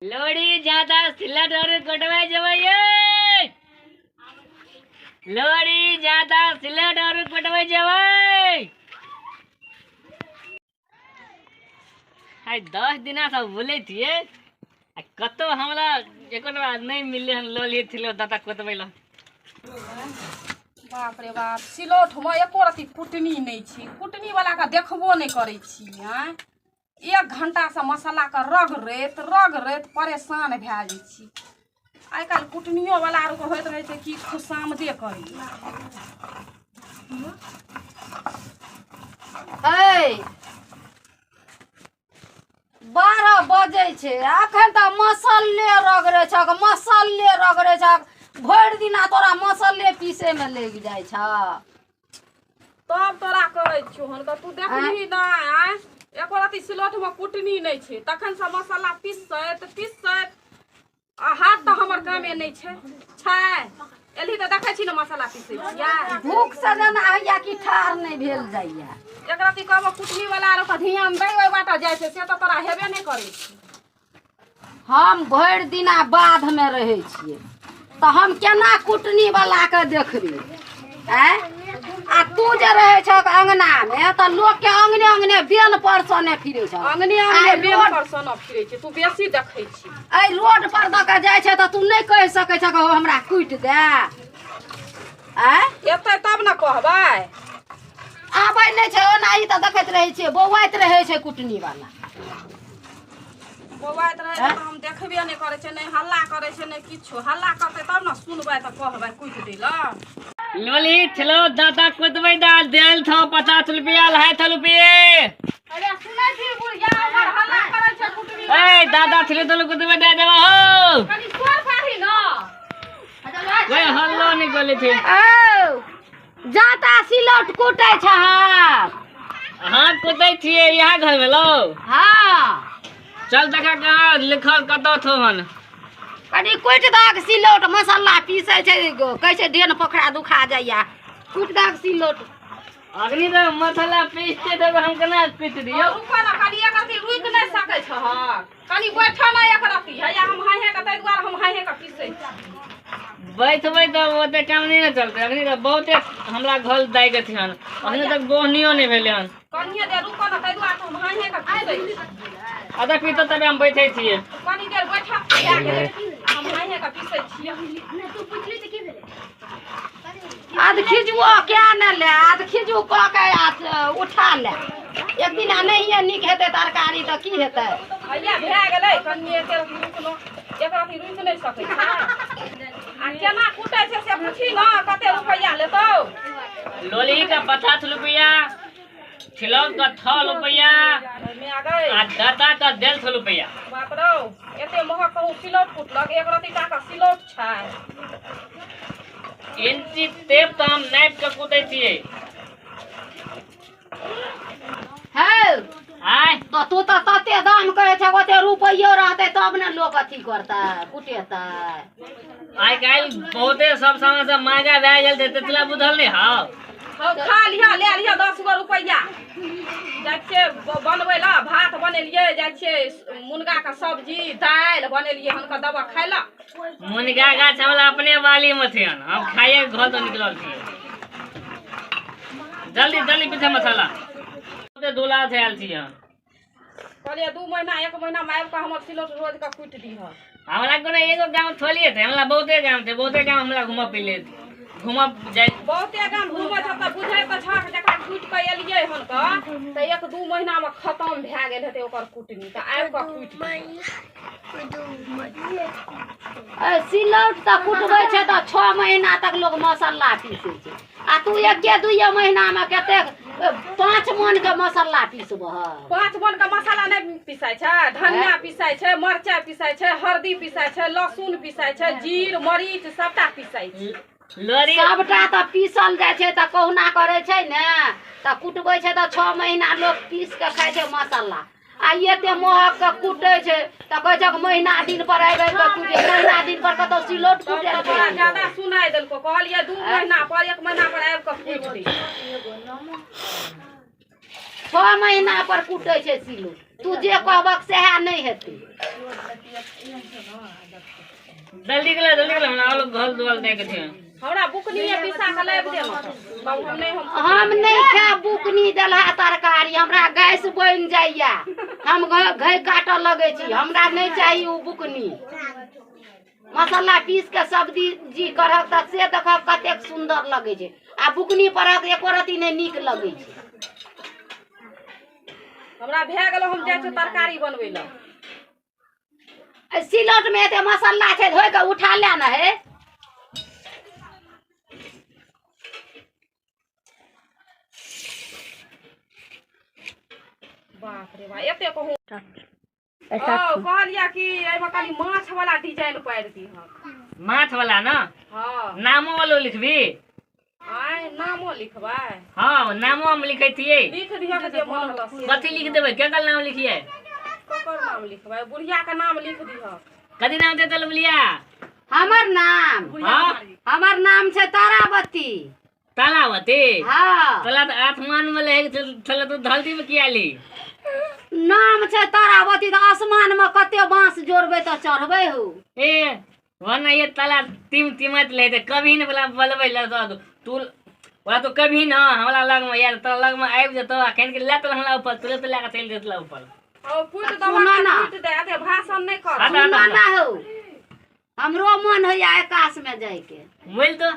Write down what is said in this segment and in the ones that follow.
लोड़ी जाता सिलट और कोटवे जबै ये। लोड़ी जाता सिलट और कोटवे जबै। आइ 10 दिना से बोलै थिए आ कतौ हमरा एको बार नहीं मिलले हन लोली थिलो दाता कोतबै ल। बाप रे बाप, सिलौठमे एको रत्ती कुटनी नहि छै, कुटनी वाला के देखबो नहि करै छी। आँय, एक घंटासँ मसालाके रगड़ैत रगड़ैत परेशान भए जाइ छी। आइ काल्हि कुटनियो वाला आरके होइत रहै छै कि खुशामदे करी। ऐ 12 बजै छै, अखन तऽ मसल्ले रगड़ै छक, मसल्ले रगड़ै छक। भरि दिना तोरा मसल्ले पीसैमे लागि जाइ छ। तब तोरा कहै छियौ हन तू देखबही नहि। आँय, एको रत्ती सिलौठमे कुटनी नहि छै, तखन से मसाला पीसैत पीसैत आ हाथ तऽ हमर कामे नहि छै छै। एलही तऽ देखै छी ने मसाला पीसै छियै। भूख से जेना होइया कि ठाढ़ नहि भेल जाइया। एक रत्ती कहबो कुटनी वाला आरो के ध्यान दै ओहि बाटे जाइ छै, से तऽ तोरा हेबे नहि करै छै। हम भरि दिना बाधमे रहै छियै तऽ हम केना कुटनी वाला के देखबै? आँय, आ तू जे रहै छह अंगनामे तऽ लोकके अंगने अंगने बेन पर सँ ने फिरै छह। अंगने अंगने आइ बेन रोड पर सँ ने फिरै छै, तू बेसी देखै छी। एहि रोड पर दऽ के जाइ छै तऽ तू नहि कहि सकै छह हौ हमरा कुटि दे। आँय, एतै तब ने कहबै। आबै नहि छै, ओनाही तऽ देखैत रहै छियै, बौआइत रहै छै कुटनी वाला। बौआइत रहै छै तऽ हम देखबे नहि करै छै, नहि हल्ला करै छै नहि किछु। हल्ला करतै तब ने सुनबै तऽ कहबै कुटि दै लए। लोली छलो दाता कुदबै दाल देल थो 50 रुपया लहाय थो रुपये। अरे सुनै छी बुढ़िया, हमर हल्ला करै छै कुटनी। ए दादा छलो तो कुदबै दे देबा हो। कनी शोर पाही न। कोई हल्लो नहीं बोले थे। औ जाता सिलौट कुटै छहक? हाँ कुदै छियै यहाँ घर में लो। हाँ चल देखा कहाँ लिखल कतौ थो हन। कनि कुटि दहक सिलौट, मसाला पीसै छै, कहै छै डेन पोखरा दुखा जाइया, कुटि दहक सिलौट। अखनी तऽ मसाला पीसते तब हम केना पीस दियौ? रुको न कनी, एक रत्ती रुकि नहि सकै छहक, कनी बैठ न एक रत्ती। हैया हम हाहे के, ताहि दुआरे हम हाहे के पीसै छी। बैठबै तऽ ओते काम नहि ने चलतै। अखनी तऽ बहुते हमरा घर दाइ के हन, अखनी तक बोहनियो नहि भेलै हन। कनिये देर रुको न, ताहि दुआरे हम हाहे के पीसै छी। अच्छा पीतो तबे हम बैठै छियै। कनी देर बैठ, भए गेलै, हम हाहे के पीसै छियै। आध खिजुओ कए ने ले, आध खिजू कऽ के आ उठा ले। एक दिना नहिए नीक हेतै तरकारी तऽ की हेतै? हैया भए गेलै, कनिये एक रत्ती रुकलो, एक रत्ती रुकि नहि सकै छै। आ केना कुटै छै से पूछी न, कते रुपैआ लेतौ? लोली का 50 रुपया, छिलौट का 6 रुपया मे आ गई आ दाता का 150 रुपया। बाप रौ, एते महग कहूँ सिलौट कुटलक? एक रत्ती टा के सिलौट छै। इंची टेप तऽ हम नापि के कुदै छियै। हौ आय तऽ तू तऽ तते दाम कहै छह, ओते रुपैयो रहतै तब ने लोक अथी करतै, कुटेतै। आइ काल्हि बहुते सब सामान सब महगा भए गेल छै, तेतला बुझल नहि हौ। हौ खा लिहऽ, ले लिहऽ 10 गो रुपैआ। जाइ छियै बनबै लए, भात बनेलियै, जाइ छियै मुनगाके सब्जी दालि बनेलियै हन, कऽ दबा खाय लए। मुनगा गाछ हमरा अपने बाली में छै हन, हम खाइए के घर तो निकलल छियै। जल्दी जल्दी पीछे मसाला बहुते दूला से आयल छी हम। कहलियै 2 महीना 1 महीना मे आबि कऽ हमर सिलौट रोज कऽ कुटि दिहऽ। हमरा कोनो एगो गाँव थोड़िए छै, हमरा बहुते गाँव छै, बहुते गाँव हमरा घूमऽ फिरे घूमऽ जाइ। बहुते गाम घूमै छ तऽ बुझै तऽ छह, जकरा कुटि कऽ एलियै हन कऽ तऽ 1-2 महीना मे खतम भए गेल हेतै ओकर कुटनी, तऽ आबि कऽ कुटि दिहऽ। सिलौट तऽ कुटबै छै तऽ 6 महीना तक लोक मसाला पीसै छै, आ तू एके दुइये महीनामे कतेक 5 मन के मसाला पीसबह? 5 मन के मसाला नहि पिसाइ छै, धनिया पिसाइ छै, मरचाइ पिसाइ छै, हल्दी पिसाइ छै, लहसुन पिसाइ छै, जीर मरीच सबटा पिसाइ छै। लोरी सबटा तऽ पीसल जाइ छै, तऽ कहुना करै छै ने तऽ कुटबै छै तऽ 6 महीना लोक पीस कऽ खाइ छै मसाला, आ एते महग के कुटै छै तऽ कहै छै महीना दिन पर आबि आबि कऽ कुटै, महीना दिन पर कतौ सिलौट तब कुटै तऽ तोरा ज्यादा सुनाइ देलको, कहलियै 2 महीना पर 1 महीना पर आबि कऽ कुटि दे। 6 महीना पर कुटै छै सिलौट, तू जे कहबक सएह नहि हेतै। जल्दी गेला जल्दी गेला, हमरा और घर दुआर दे के छै। हमरा बुकनी पिसा के लाबि दे तब हम नहीं हम नहीं खायब बुकनी देलहा तरकारी, हमरा गैस बनि जाइया, हम घै काटऽ लगै छी, हमरा नहीं चाहिए ओ बुकनी। मसाला पीस के सब्जी जी करहक तऽ से देखब कतेक सुन्दर लगै छै, आ बुकनी परहक एको रत्ती नहि नीक लगै छै। हमरा भए गेल, हम जाइ छी तरकारी बनबै लए। सिलौट में एते मसाला छै, धोइ के उठा ले ने हे। बाप रे बा, एते कहूँ कहलिया कि एहिमे कनि माछ वाला डिजाइन पारि दिहक। माछ वाला ना? हाँ। नामो वालो लिखबी? आय नामो लिखबै? हाँ नामो हम लिखै थिए। लिख दिहक जे मन होलक से। कथी लिख देबै? केकर नाम लिखिए? ककर नाम लिखबै? बुढ़िया के नाम लिख दिहक। कथी नाम देतल बुढ़िया? हमर नाम? हाँ हमर नाम छै तारावती। तारावती? हाँ। तोला तऽ आसमान में लहे छल, तू धरती में किया ली? नाम छै तारावती तऽ आसमान में कते बांस जोड़बै तऽ चढ़बै हो। ए वरना ये ताला टीम टीमत ले ते कभी न बोला बोलबै ले तो तू ओला तो कभी न हमरा लग में यार, तोरा लग में आबि जेतो आ केन के ले तो हमरा ऊपर तुरंत ले के चलि जेतला ऊपर। ओ फूट दबा ना। फूट दे, एते भाषण नहीं कर। सुना ना हो, हमरो मन होइया आकाश में जाइके। मोल तो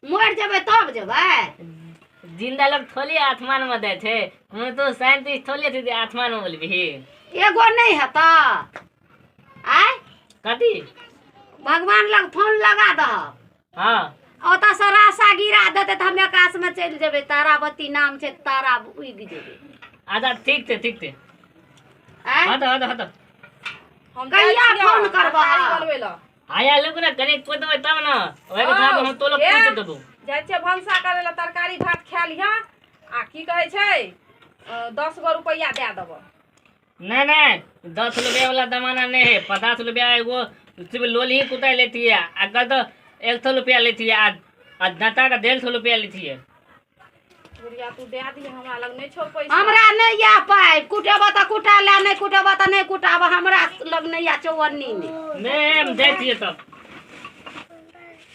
मरि जेबै तब जेबै। जिंदा लोग थोड़ी आसमान में दै छै, हम तो साइंटिस्ट थोड़ी छै जे आसमान में बोलबी। एगो नहीं हेता आय कथी? भगवान लग फोन लगा दहक। हाँ ओतऽ से रासा गिरा देतै तऽ हम आकाश में चलि जेबै। तारावती नाम छै, तारा उगि जेबै। अच्छा ठीक छै ठीक छै। आय हट हट हट। हम कहिया फोन करबह? बनबै लए आया लोग ना कने कोदबै तब ना, ओहे के साथ हम तोलो पूछ देबो। जाइ छियै भनसा करै लए, तरकारी भात खा लिहऽ आ की कहै छै 10 गो रुपैआ दए देबऽ। नहीं नहीं 10 रुपया वाला जमाना नहीं है। 50 रुपया एगो सिर्फ लोली ही कुताई लेती है, अगर तो 100 रुपया लेती है, आज दाता का 150 रुपया लेती है। बुढ़िया तू दए दिह, हमरा लग नहीं छौ पैसा। हमरा नहीं या पाइ, कुटेबऽ तऽ कुटा ले, नहीं कुटेबऽ तऽ नहीं कुटाबऽ, हमरा लग नहीं या चौअन्नी नहीं। नहीं हम दै छियै तब।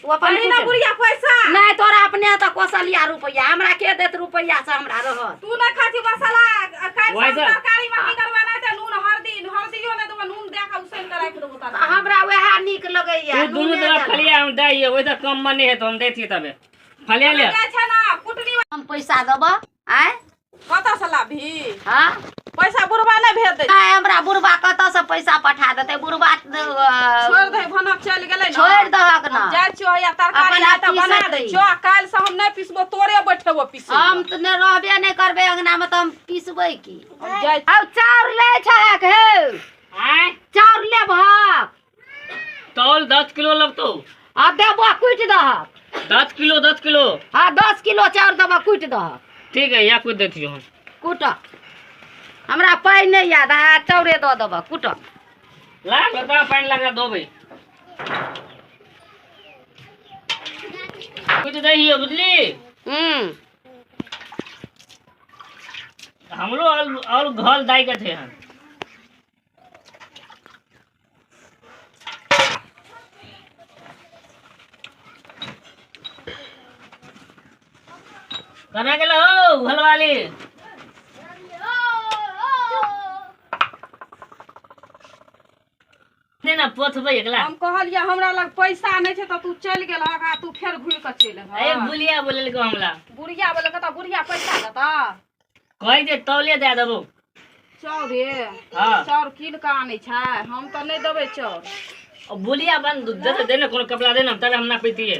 तू अपन ना बुढ़िया पैसा नहीं तोरा अपने तऽ कौशलिया रुपैआ, हमरा के देत रुपैआ से हमरा रहत। तू नहीं खाती मसाला तरकारी में की करबा? नहीं ते नून हल्दी हल्दियो नहीं देबो, नून दे के उसैन के राखि देबो तरकारी। हमरा वएह नीक लगैया। तू दुनू तरफ फलिया हम दै, ओइसे कम में नहीं है तो हम दै छियै तबे। फलिया ले जाइ छै ना कुटनी। हम पैसा देबऽ आय? कतऽ से लाबही? हाँ पैसा बुढ़बा नहीं भेज दे। आय हमरा बुढ़बा कतऽ से पैसा पठा देतै? बुढ़बा छोड़ दे, भनक चलि गेलै ना। छोड़ दहक ना। जाइ छियो या तरकारी आ तऽ बना दै छियो, आ काल्हि से हम नहीं पिसबो, तोरे बैठेबो पिसै। हम तऽ नहि रहबे नहि करबै अंगना में तऽ हम पिसबै की? जाइ आब चाउर लै छहक हे? आय चाउर लेबहक? तौल 10 किलो लगतौ। आ देबो कुटि दहक। 10 किलो 10 किलो। हाँ 10 किलो चाउर देबो कुटि दहक। ठीक है, या कुटि दै छियो हम। कुट, हमरा पाइ नहीं याद है, चाउरे दऽ देबऽ कुट। लाग लता पानि लगा देबै, कुटि दै हियो बुझली। हमरो और घर दाइ के थे हन। कना गेल हो घरवाली? ने ना पोथबै एकला। हम कहलियै हमरा लग पैसा नहीं छै तऽ तू चलि गेलहक आ तू फेर घुरि कऽ चलि एलहक। ए बुढ़िया बोललको हमरा। बुढ़िया बोललको तऽ बुढ़िया पैसा देता? कहै जे तौले दए देबो। चाउरे? हाँ। चाउर कीन कऽ आनै छै, हम तऽ नहि देबै चाउर। बुढ़िया बन दे दे ना कोनो कपड़ा दे ना, तब हम ना पीतिए।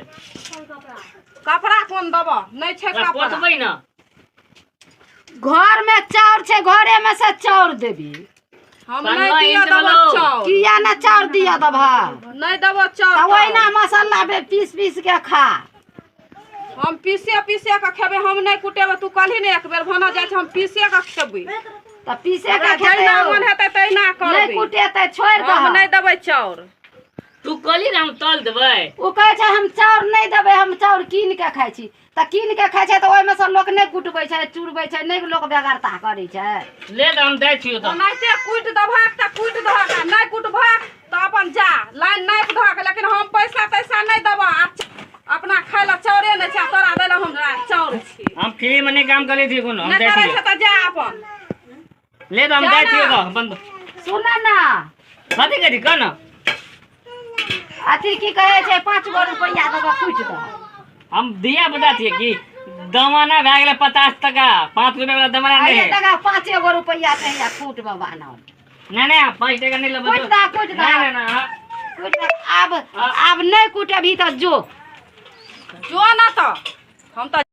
कपड़ा कोन देबऽ? नहीं छै कपड़ा। पोथबै ना। घर में चाउर छै, घरे में से चाउर देबी। हम नहीं दिया देबो चाउर। किया ना चाउर दिया देबह? नहीं देबो चाउर। तऽ ओहिना मसाला बे पीस पीस के खा। हम पीसे पीसे के खेबै, हम नहीं कुटेबै। तू कहली ने एक बेर भना जाइ छै, हम पीसे के खेबै। तऽ पीसे के खेबै, जहिना मन हेतै तहिना करबै। नहीं कुटेतै छोड़ि दहक। हम नहीं देबै चाउर। तू कहली ने हम तौल देबै। ओ कहै छै हम चाउर नहीं देबै, हम चाउर कीन के खाइ छी। तऽ कीन के खाइ छै तऽ ओहिमे से लोक नहि कुटबै छै, चुरबै छै, नहि लोक बेगरता करै छै। ले तऽ हम दै छियौ तऽ। ओनाहिते कुटि देबहक तऽ कुटि दहक, आ नहि कुटबहक तऽ अपन कले थिए कोनो हम नहि जाइ करै छियै छै तऽ जा अपन। ले तऽ हम जा जाइ ना। छियै तऽ बंद। सुन ना। कथी कथी कह न। अथी की कहै छै 5 गो रुपैआ दऽ कऽ कुटि दह। हम दिया बता छियै कि दमाना भए गेलै 50 टका 5 रुपया वाला दमाना नहि अरे है। टका 5 गो रुपैआ छै या कूट में बान्हल। नहीं नहीं 5 टका नहीं लेबै। कुटि दह कुटि दह। नहीं नहीं नहीं कुटि दह। आब आब नहि कुटेबही तऽ जो जो ना तऽ हम तऽ।